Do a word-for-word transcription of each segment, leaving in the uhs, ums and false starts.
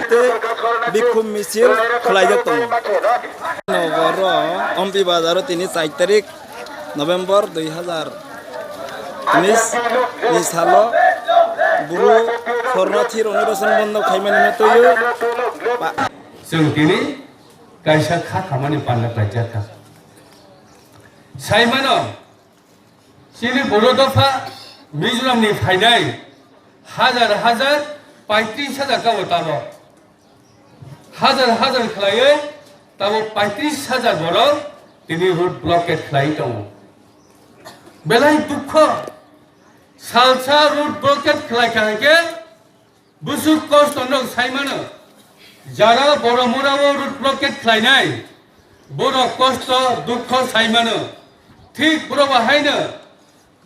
Tei bikhum misil khlaijak tongo. Nogoro Ompi bazaro tini char tarik November dui hazar unis ni salo buru shornathi rokno ration bondo khaimani no twiwi pa- Chwng tini kaisa kha khamani panda khlaijak kha. Saimano, chini Bodo dopha Mizoram ni phainai hajar hajar paitris hajar kabo tamo. Hajar hajar khlaiwi tamo paitris hajar borok tini road blockade khlaiwi tongo. Belai dukho, salsa road blockade khlai kha hwnkhe bwswk kosto no saimano. Jara Boromurao road blockade khlainai borok kosto dukho saimano. Thik borok bo haino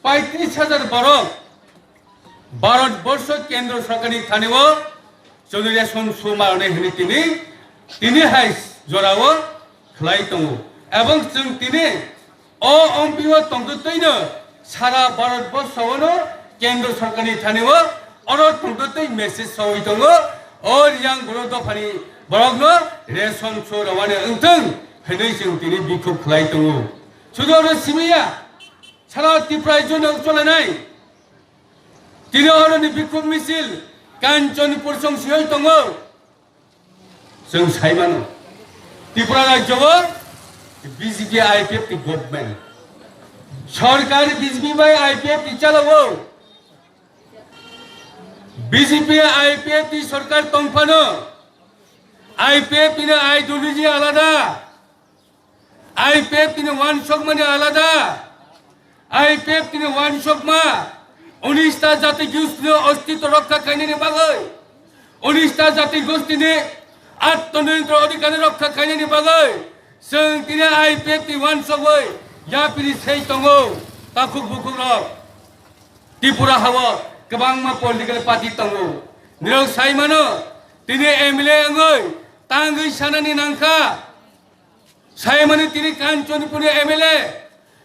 paitris hajar borok Bharat borsho kendro sorkarni thani o chwngni ration suma rwnai hwnwi tini, tini hai jorao khlai tongo. Ebong chwng tini o Ompi o tongtwtwino sara Bharat borsho no kendro sorkarni thani o oro tongtwtwi message sawi tongo, o Riyang Bodo dophani borokno ration su rwmani wngthwng hwnwi chwng tini bikhuk khlai tongo. Sudo oro simiya sara Tripura jono cholenai. Tini oroni bikhuk misil Kanchanpur song siyoi tongo. Chwng saimano, Tripura rajyo o B J P I P F ni government, sorkar B J P bai I P F ni chalao. B J P I P F ni sorkar tongphano, I P F ni ideology alada. I P F tini wansokmani alada. I P F tini wansokma unis ta jati gostini ostitw rokha khainani bagwi, unis ta jati gostini atmaniyontron adhikar rokha khainani bagwi chwng tini I P F ni wansogwi yapri sei tongo. Takhuk bukhuk rok Tripura hao kwbangma political party tongo. Nirok sai mano, tini M L A wngwi tangwi sanani nangkha. Saimani tini Kanchanpurni M L A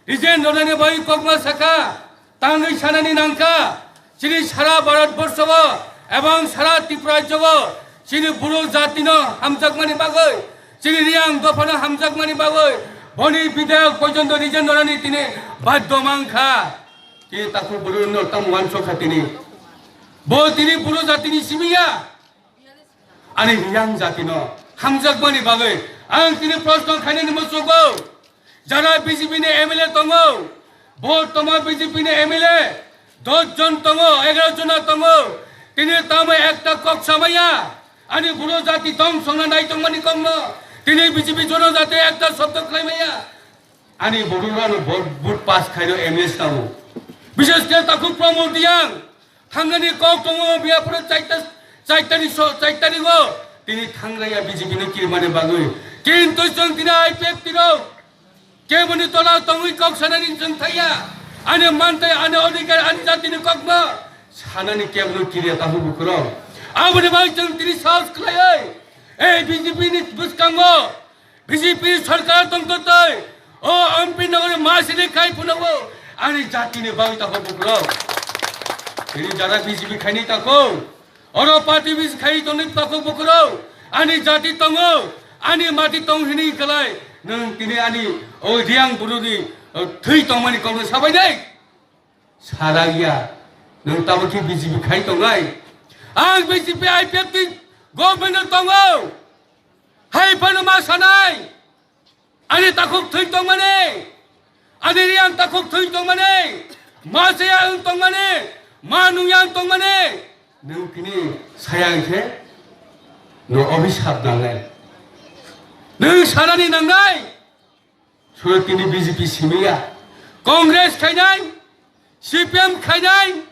Rijen Ronani bai kokma sakha, tangwi sanani nangkha, chini sara Bharat borsho o ebong sara Tripura rajyo o chini Bru jatino hamjakmani bagwi, chini Riyang dophano hamjakmani bagwi, boni bidhayok porjonto Rijen Ronani tini badhyo mankha. Tini takhuk Bru no tam wansokha tini. Bo tini Bru jatini simi ya. Ani Riyang jatino hamjakmani bagwi ang tini proshno khainani muchungo. Jara B J P ni M L A tongo, bo toma B J P ni M L A dos jon tongo, egaro jona tongo. Tini tamo ekta kok samaya, ani Bru jati tong songna nai tongmani kokno tini B J P jono jati ekta shobdo khlaimaya. Ani Bru rano vote, vote pass khaino M L A tamo. Bishes khe takhuk Pramod Riyang. Thangnani kok tongo, biya phuru chaita, chaitani so, chaitani go. Tini thangraya B J P no kirimani bagwi. Kintu chwng tini I P F T rok keboni tola tongwi kok sanani chwng thaya. Ani mantai, ani odhikar, ani jatini kokno sanani kebno kiriya tahu bukhurok. Aboni bagwi chwng tini sahos khlaiwi ei B J P ni bwskango B J P sorkar tongtotoi, o M P nogori masini kai phunukgo, ani jatini bagwi takhuk bukhurok. Tini jara B J P khaini takhuk, oro party bis khai tongni takhuk bukhurok, ani jati tongo, ani mati tong hini kalai, nwng tini ani o Riyang Bruni, o thwi tongmani kokno sabainai. Saragya, nwng tamo khe B J P khai tongnai? Ang B J P I P F ni government o tongo. Hai phano ma sanai. Ani takhuk thwi tongmani. Ani Riyang takhuk thwi tongmani. Ma saya ang tongmani. Ma nungya ang tongmani. Nwng tini saya ang khe no obhisap nangnai. Nwng sanani nangnai. Suro tini B J P simiya, Congress khainai, C P M khainai,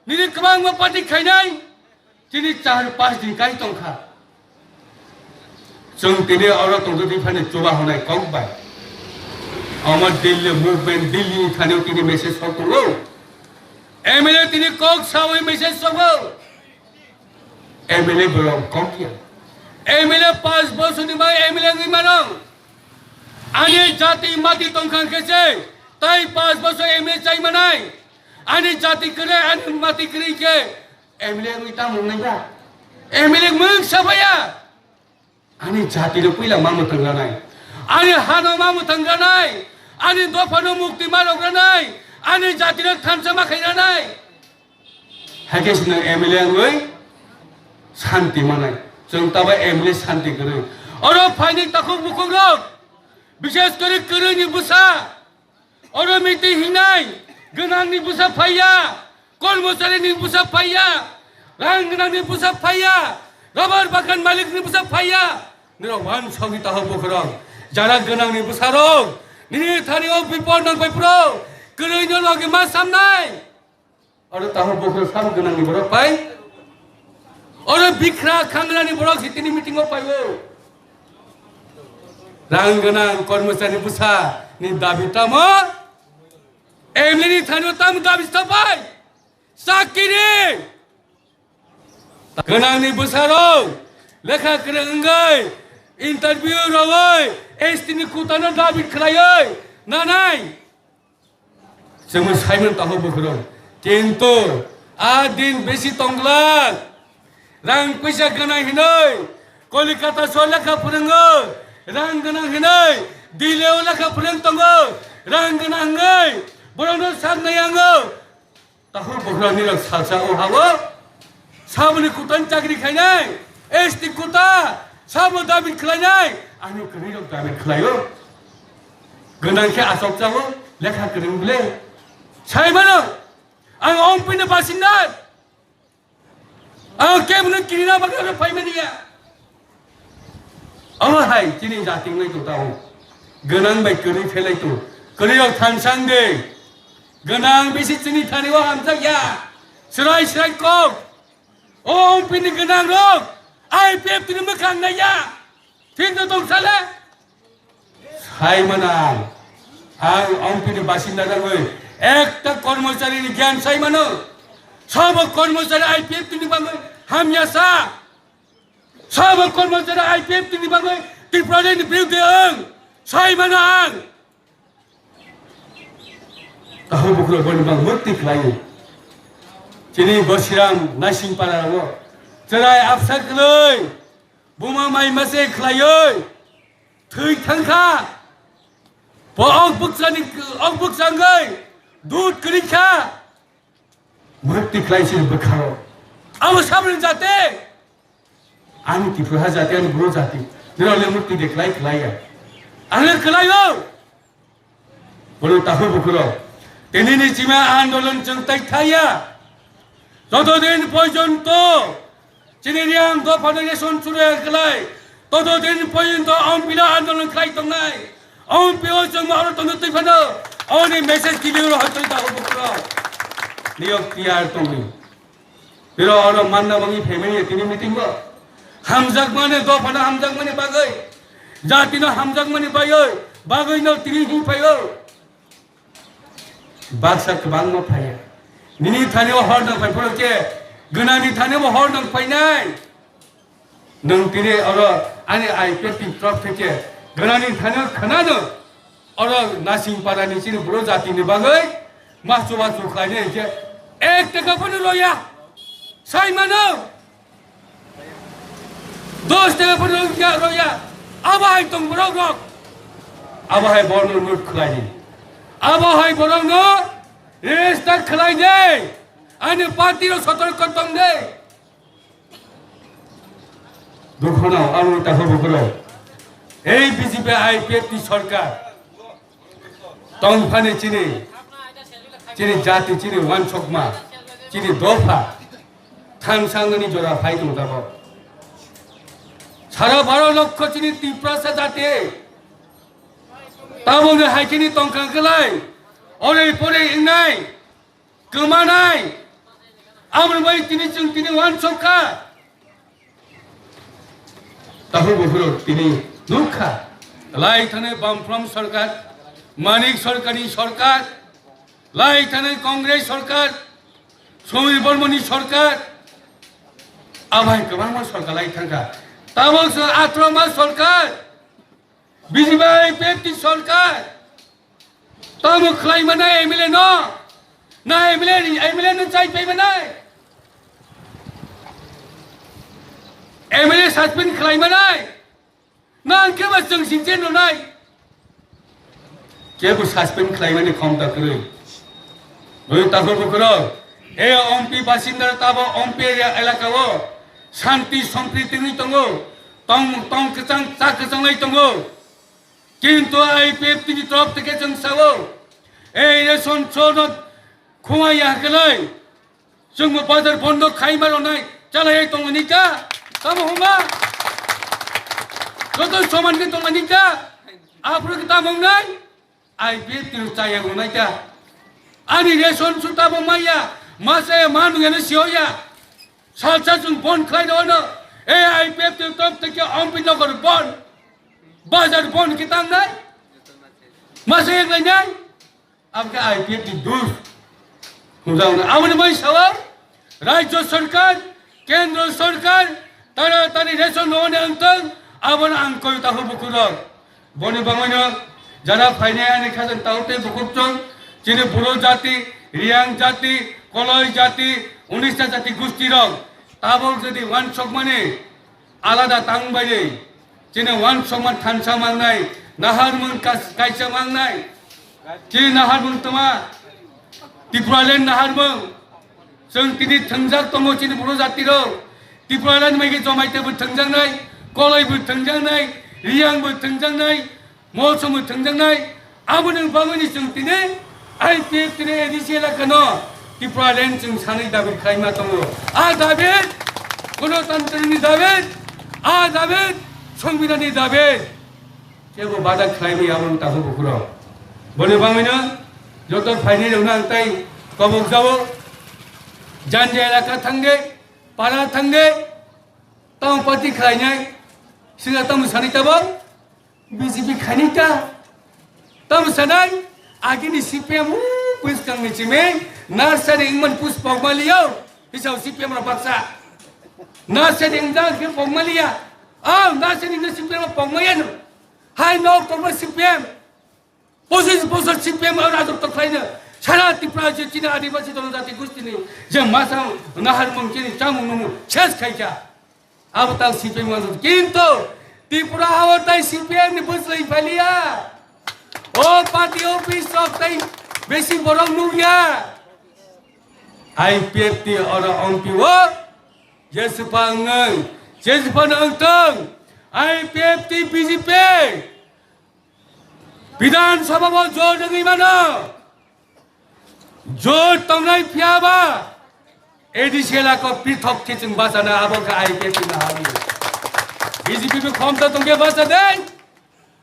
nini kwbangma party khainai, tini char pas din kai tongkha. Chwng tini oro tongtwtwi phani chuba hwnai kok bai. Omo Delhi movement, Delhi ni thani tini message sok tongo. M L A tini kok sawi message sogo. M L A borok kok ya. M L A pas bosor ni bai M L A wngwi mano. Ani jati mati tongkha khe se, tai pas bosor M L A chai manai. Ani jati kwrwi, ani mati kwrwi khe M L A wngwi tamo wngnai ba? M L A wng sa phaiya. Ani jati no puila ma mwthang ranai. Ani hano ma mwthang ranai. Ani dopha no mukti ma rok ranai. Ani jati no thansa ma khai ranai. Haikhe swnang M L A wngwi santi manai. Chwng taba M L A santi kwrwi. Oro phaini takhuk bukhuk rok. Bishes kori kwrwi ni bwsa. Oro meeting hingnai, gwnangni bwsa phaiya, kormocharini bwsa phaiya, rang gwnangni bwsa phaiya, rubber bagan malikni bwsa phaiya. Nirok wan sogwi taho bokhorok, jara gwnangni bwsarok, nini thani o bipor nangpai phuru, kwrwino logi ma samnai. Oro taho bokhorok sam gwnangni borok pai. Oro bikra khangrani borok si tini meeting o pai o. Rang gwnang kormochari bwsa ni dabi tamo? M L A ni thani o tamo dabi sa pai? Sakiri. Gwnangni bwsarok lekha kwrwng wngwi interview rwwi S T ni kutano dabi khlaiwi nanai. Chwngno saimano takhuk bukhurok. Kintu a din besi tongglak. Rang puisa gwnang hinwi Kolikata so lekha phwrwngo. Rang gwnang hinwi Delhi o lekha phwrwng tongo. Rang gwnang hwnwi borokno sak nai ango. Takhuk bukhurok nirok salsa o hago. Saboni kutan chakri khainai, S T kuta, sabo dabi khlainai, ani kwrwirok dabi khlaio. Gwnang khe achok chao, lekha kwrwng bwle. Sai mano, ang ompini basinda. Ang kebno kirina bagwi oro phaimani ya. Omo hai chini jati wngwi tong tao. Gwnang bai kwrwi phelai tong. Kwrwirok thansang de. Gwnang bisi chini thani o hamjak ya. Srai srai kok. O ompini gwnang rok. I P F T ni mwkhang nai ya. Thik no tong sale. Sai mano ang. Ang ompini basinda rangwi ekta kormochari ni gyan sai mano. Sabo kormochari I P F T ni bangwi hamya sa. Sabo kormochari I P F T ni bagwi Tripura ni biruddhe ang sai mano ang. Takhuk bukhurok boni bang mukti khlaio. Chini Bosiram Naisingpara o chwrai apsa kwlwi buma mai mase khlaioi thwi thangkha. Bo ok bukchani ok bukchangwi dud kwrwi kha. Mukti khlai sini bwkhao. Abo saboni jate. Ani Tripura jati, ani Bru jati. Nirok le mukti de khlai khlai ya. Ang le khlai o. Bono takhuk bukhurok. Tini ni chima andolon chwng tai thaya. Joto din porjonto. Chini Reang dopha no election churu ya khlai. Todo din poyinto ompino andolon khlai tongnai. Ompio chwng aro tono twi phano. Oni message kili ro hotoi ta hobo kro. Niyok tiyar tongni. Biro oro manna bangi family tini meeting go. Hamjak mane dopha no hamjak mane bagoi. Jati no hamjak mane bagoi. Bagoi no tini hi payo. Baksa kwbangma phaiya. Nini thani o hor nang phai phano khe, gwnangni thani bo hor nang phainai. Nwng tini oro ani I P F T ni top theke, gwnangni thani o khwnano, oro Nasing para ni chini bro jati ni bagwi machu machu khlainai khe, ek taka phano roya. Sai mano. Dos taka phano rwya, rwya. Abo hai tong borok rok. Abo hai borok no lut khlai di. Abo hai borok no register khlai de. Ani party rok sotorko tong de. Dukhono abo takhuk bukhurok. Ei B J P I P F T sorkar. Tongphani chini, chini jati, chini wansokma, chini dopha, thansangni jora phai tong tabok. Sara baro lokho chini Tiprasa jati, tabokni hai chini tongkha kwlai, orei porei wngnai, kwmanai, aboni bai tini chwng tini wansokha. Takhuk bukhurok tini nukha, lai thani Bamfront sorkar, Manik sorkarni sorkar, lai thani Congress sorkar, Sumir Bormoni sorkar, abai kwbangma sorkar lai thangkha. Tabok se atroma sorkar, B J P I P F T sorkar, tamo khlai manai M L A no? Na M L A ni, M L A no chai pai manai? M L A suspend khlai manai. Nang khe ba chwng singchen rwnai. Kebo suspend khlaimani khomta kwrwi. Bui takhuk bukhurok, e ompi basinda tabo ompi area elaka o shanti sompriti wngwi tongo. Tong tong kwchang cha kwchanglai tongo. Kintu I P F T ni torop theke chwng sao, e ration shono khumai ya hwnkhe lai. Chwngbo bazar bondo khaima rwnai chalaiwi tongmani ta? Tamo hwnba? Joto soman khe tongmani ta? Aphuru khe tamo wngnai? I P F T rok chaya wngnai ta? Ani ration su tamo maya, ma chaya ma nungya no siyo ya. Salsa chwng bon khlai rw no, e I P F T rok tok tei khe ompi nokor bon. Bazar bon khe tangnai? Ma chaya wngnai? Abokhe I P F ni dus. Hwnjak aboni bai sao, Rajya Sarkar, Kendra Sarkar, taratari ration rwmani wngthang, abono ang koi takhuk bukhurok. Boni bagwino jara phainai ani khajang takhuk tei bukhuk chwng, chini Boro jati, Riyang jati, Koloi jati, Unista jati gustirok, tabok jodi wansokmani, alada tang bai de. Chini wansokma thansa mangnai, naharmung kas-, kaisa mangnai. Chini naharmung toma, Tipraland naharmung. Chwng tini thwngjak tongo chini Boro jati rok. Tipraland mai khe Jomaitabo thwngjaknai, Koloibo thwngjaknai, Riyangbo thwngjaknai, Mosongbo thwngjaknai, aboni bagwini chwng tini I P F T ni A D C elakano Tipraland chwng sanwi dabi khlaima tongo. A dabi, Ganatantrani dabi, a dabi, Songbidanni dabi. Kebo bada khlaimani aboni takhuk bukhurok. Boni bagwino joto phainai rokno ang tai kobok jabo. Janja elaka thangde, para thangde, tamo party khlainai, singha tamo sanwi tabok. B J P khaini ta? Tamo sanai, agini C P M o bwskangni chiming, narsani wngmani pus pokmaliyo, hisao C P M rok baksa. Narsani wngda khe pokmaliya, ah, narsani wngda C P M rok pokmayano. Hai nok tongma C P M, pochis bosor C P M rajotw khlaino, sara Tripura je chini adibasi jonojati gustini, je masa naharmung chini chamung nungmung ses khaikha. Abo tang C P M wngkha. Kintu Tripura hao tai C P M ni bwslwi phailiya. O party office rok tai besi borok nukya. I P F T oro ompi o jeswpha wngwi, jeswpha no wngthung. I P F T B J P Bidhan Sabha o jor wngwi mano. Jor tongnai phiya ba A D C elaka o prithok khe chwng bachana abo khe I P F T ni naharmung. B J P bo khomta tongkhe bacha de.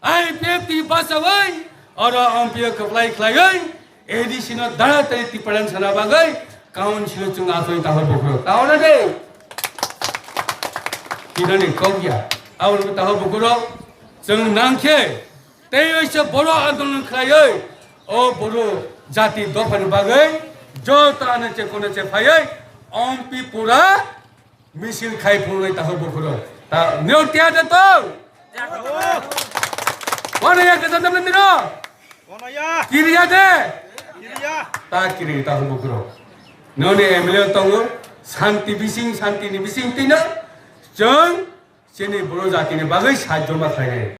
I P F T bachawi oro ompi o kwplai khlaiwi A D C no dara tei Tipraland sana bagwi council o chwng achoi takhuk bukhurok. Taona de. Kinani kokya. Abo takhuk bukhurok chwng nangkhe tei waisa boro andolon khlaiwi o boro jati dophani bagwi joto ano che kono che phaiwi ompi pura misil khai phunwi takhuk bukhurok. Ta neo tiya de to? Kono ya kata tamna niro? Kono ya? Kiriya de? Kiriya. Ta kiri takhuk bukhurok. Noni M L A tongo, shanti bising, shanti ni bising tino. Chwng chini boro jatini bagwi sajjo ma khlainai.